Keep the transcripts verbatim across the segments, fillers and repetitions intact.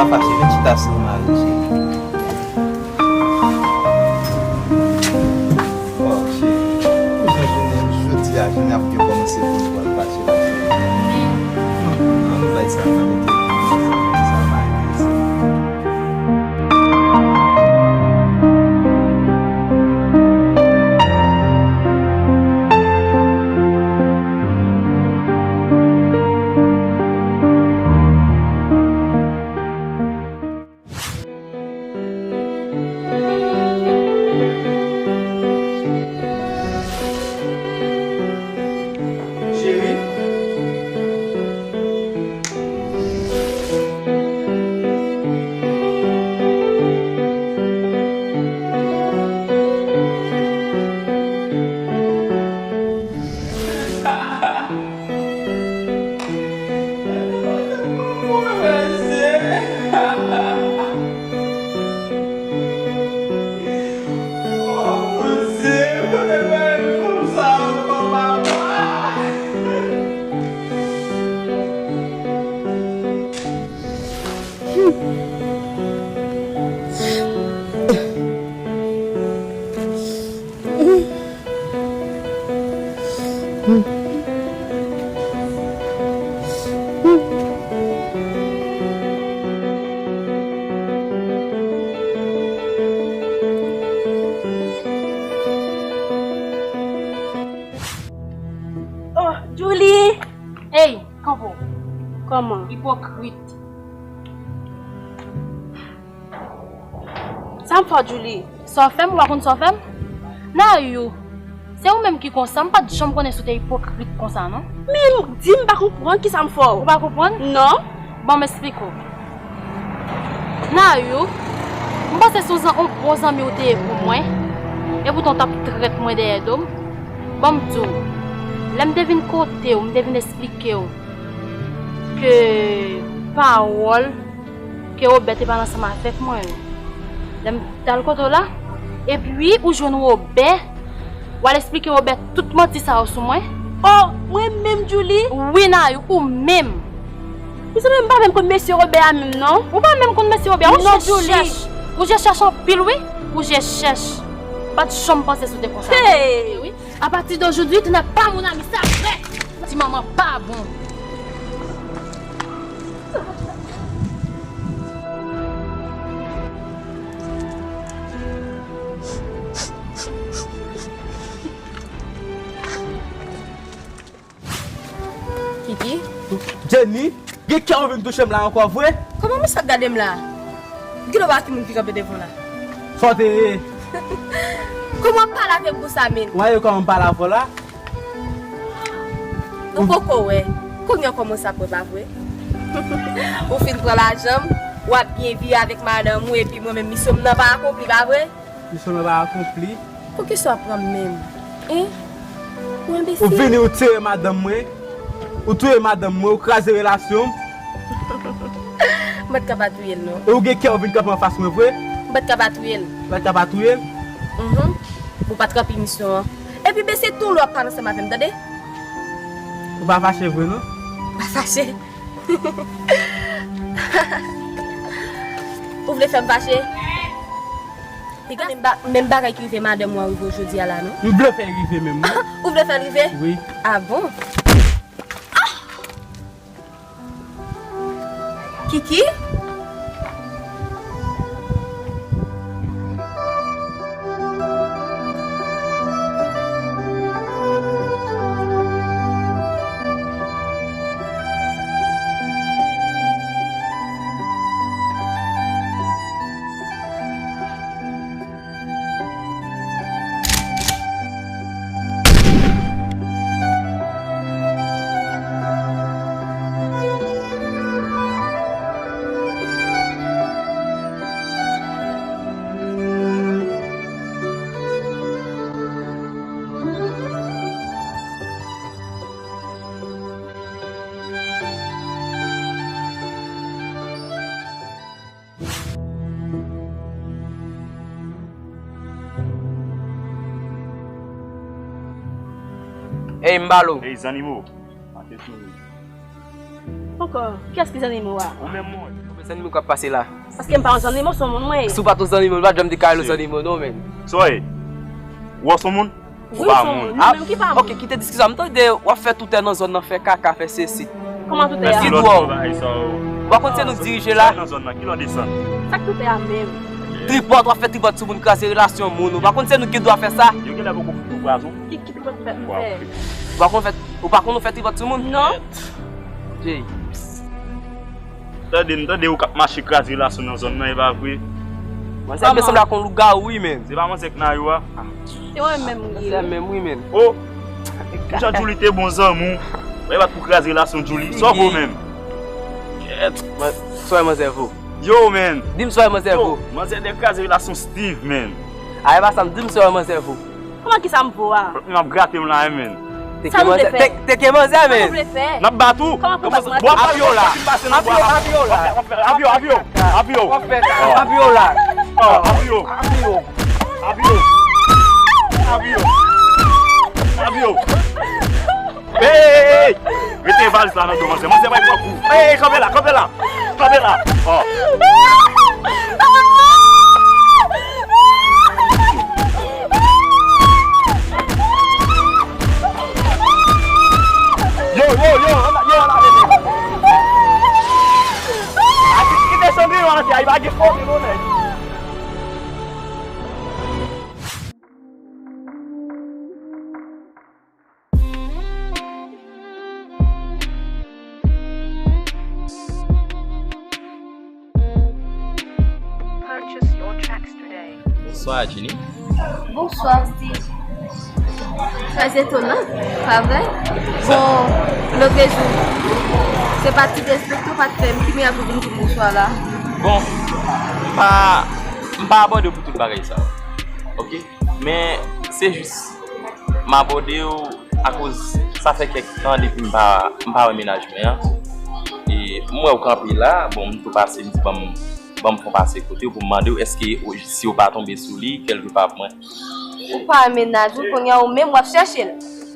Pa fache, vin chita sou mari, cheri. Oh, cheri, ou jan jounen jodi a, jounen ap gen kòmanse pou nou pral fache la, cheri. An nou bay sa, an nou mete sa, sa pa enterese. Cheri. Oh, Julie! Ey, kanpe w. Kòman? Ipokrit. Sa m fè w, Julie? Sa w fè m, ou pa konn sa w fè m? Nayou, se ou menm ki konsa, m pa t janm konnen si w te ipokrit konsa, non. Men di m pa konprann kisa m fè w. Ou pa konprann? Non. Bon, m esplike w. Nayou, m panse se yon zan-, yon bon zanmi w te ye pou mwen. Epoutan w t ap trèt mwen dèyè do m. Bon, m di w, lè m te vin kote w, m te vin esplike w ke pawòl ke Wobè te pale ansanm avèk mwen yo. Lè m t al kote w la, epi ou jwenn Wobè, w al esplike Wobè tout manti sa yo sou mwen. Oh, mwen menm, Julie? Wi, Nayou, ou menm. Mezanmi, m pa menm konn mesye Wobè a menm, non. Ou pa menm konn mesye Wobè a, ou je chèch. Ou je chèch anpil, wi. Ou je chèch. M pa t janm panse si w te konsa. Hey! Wi. À partir d'aujourd'hui, tu n'es pas mon ami, c'est vrai. Ti manman pa bon. Kiki? Jenny, gen kè ou vin touche m la ankò vre? Kòman misye ap gade m la? Gade w pa ki moun ki kanpe devan w la. Sa w te ye? Kòman w ap pale avè m konsa menm? Ou wè kòman m pale avè w la? Ou poko wè. Kounye a w kòmanse ap wè, pa vre? Ou fin pran lajan m, w ap byen viv avèk madanm ou, epi mwen menm misyon m nan pa akonpli, pa vre? Misyon mwen pa akonpli. Poukisa w ap pran m menm? Hein? Ou enbesil. Ou vini, ou tiye madanm mwen. Ou touye madanm mwen, ou kraze relasyon m. M pa t ka pa touye l, non. E ou gen kè ou vin kanpe anfas mwen vre? M pa t ka pa touye l. Ou pa t ka pa touye l? Mhm. Ou pa t ranpli misyon an. Epi bese ton lè w ap pale ansanm avè m, tande? Ou pa fache vre, non? M pa fache. Ou vle fè m fache? Piga menm ba-, menm bagay ki rive madanm ou an rive w jodi a la, non? M vle fè l rive menm, wi. Ou vle fè l rive? Wi. Ah bon? Kiki? Ey, Mbalo. Ey, zannimo. Mache sou li. Ankò, kiyès ki zannimo a? Ou menm, mwen. Zanmi w k ap pase la. Paske m pa yon zannimo, se yon moun mwen ye. Si w pa t yon zannimo, m pa t janm te ka rele w zannimo non, menn. Sa w ye? Ou wè se yon moun? Ou pa moun. Wi, se yon moun. Li menm ki pa moun. Ok, kite diskisyon. M tande w ap fè toutè nan zòn nan, fè kaka, fè sesi. Kòman toutè a? Ki dwòl. Ou pa konn se nou k dirije la? Nan zòn nan, kilè w desann? Sa k toutè a menm? Tripòt, w ap fè tripòt sou moun, kraze relasyon moun. Ou pa konn se nou ki gen dwa fè sa? Yo genlè poko fout ou pwazon. Ki, ki tripòt ou fè? Ou pa konn fè, ou pa konn ou fè tripòt sou moun? Non. Jey. Tande, m tande ou k ap mache kraze relasyon nan zòn nan, e pa vre? Manzè ap sanble ak yon lougawou, wi, menn. Se pa manzè k nan yo a? Se mwen menm, wi. Manzè menm, wi, menn. Oh! Jan Djouly te bon zanmi w. Wè, e pa t pou kraze relasyon Djouly. Sa w vo menm? Kèt. Sa w wè manzè vo? Yo, menn. Di m sa w wè manzè vo. Yo, manzè dè kraze relasyon Steve, menn. A, e pa sa m di m sa w wè manzè vo. Kòman ki sa m vo a? M ap grate m la, wi, menn. Teke manzè, te-, teke manzè, menn. N ap bat ou. Kòman pou bat mwen? Avyon la. Avyon, avyon la. Avyon, avyon. Avyon. Avyon la. Avyon. Avyon. Avyon. Avyon. Hey, hey, hey, hey. Mete valiz la nan do manzè. Manzè bay pran kou. Hey, hey, kanpe la, kanpe la. Kanpe la. Oh. Yo, yo, yo, ann, yo, ann ale. A, ki, ki desann yo ann, ay, pa gen fòm, yo, nèg. Purchase your tracks today. Bonswa, Jenny. Bonswa, Steve. Trè etonan, pa vre? Bon, lòt jou, se pa ti derespekte w pa t fè m, ki mwen ap vin di bonswa la? Bon, m pa, m pa abòde w pou tout bagay sa yo. Ok? Men, se jis, m abòde w akoz sa fè kèk tan depi m pa, m pa wè mennaj mwen an. E m wè w kanpe la, bon, m tou pase, m di, ban m, ban m fon pase kote w pou m mande w èske w, si w pa tonbe sou li, kèlke pa mwen. Ou pa wè mennaj ou, kounye a ou menm w ap chèche l?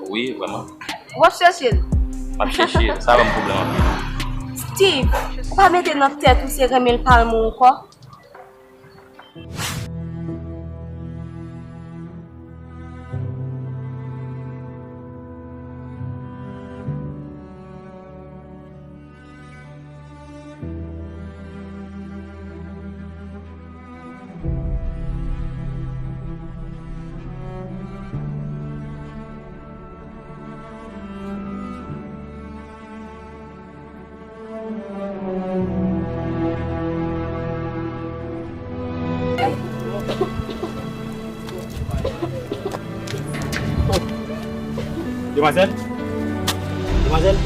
Wi, vrèman. W ap chèche l? M ap chèche l, sa ban m pwoblèm anpil. Steve, ou pa mete nan tèt ou se renmen l pa renmen w ankò? Demwazèl? Demwazèl?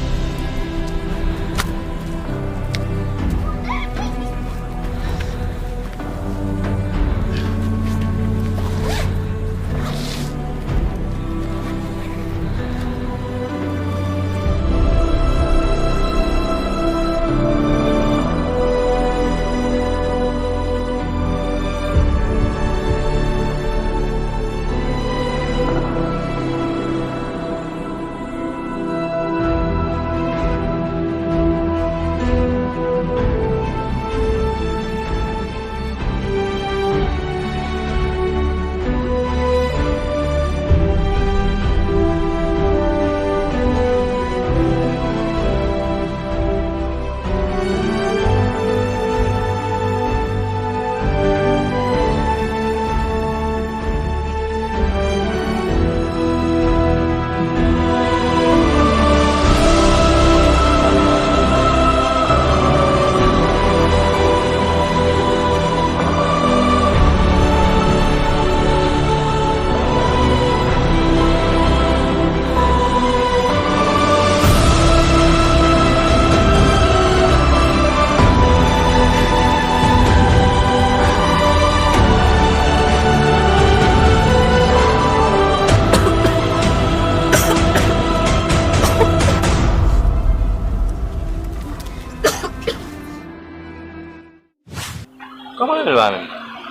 Kòman l la menm?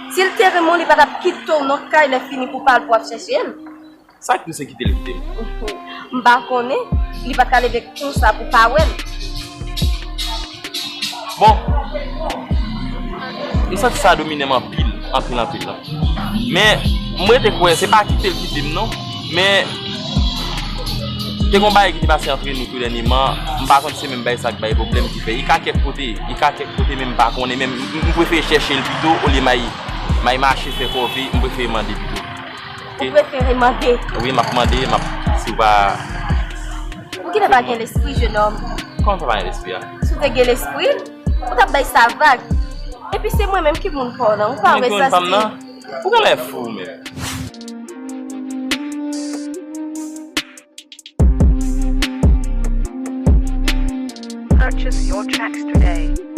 Si l te renmen w, li pa t ap kite w nan kay lè fini pou pa al pou ap chèche l. Sa k di w se kite l kite m? M pa konnen. Li pa t ka leve konsa pou pa wè l. Bon, M santi sa domine m anpil, anpil, anpil. Men, m rete kwè, se pa kite l kite m non. Men, te gon bagay ki te pase antre nou tou dènyeman. M pa konn se menm bagay sa k bay pwoblèm ki fè. I ka kèk kote, i ka kèk kote, men m pa konnen. Men m, m prefere chèche l pito, olye m ay, m ay mache fè kòve, m prefere mande pito. Ou prefere mande? Wi, m ap mande, m ap, si w pa. Ou genlè pa gen lespri, jenòm. Kòman sa pa gen lespri a? Si w te gen lespri, ou t ap bay sa vag. Epi se mwen menm ki moun pa w nan, ou pa wè sa. Ou genlè fou menm. Purchase your tracks today.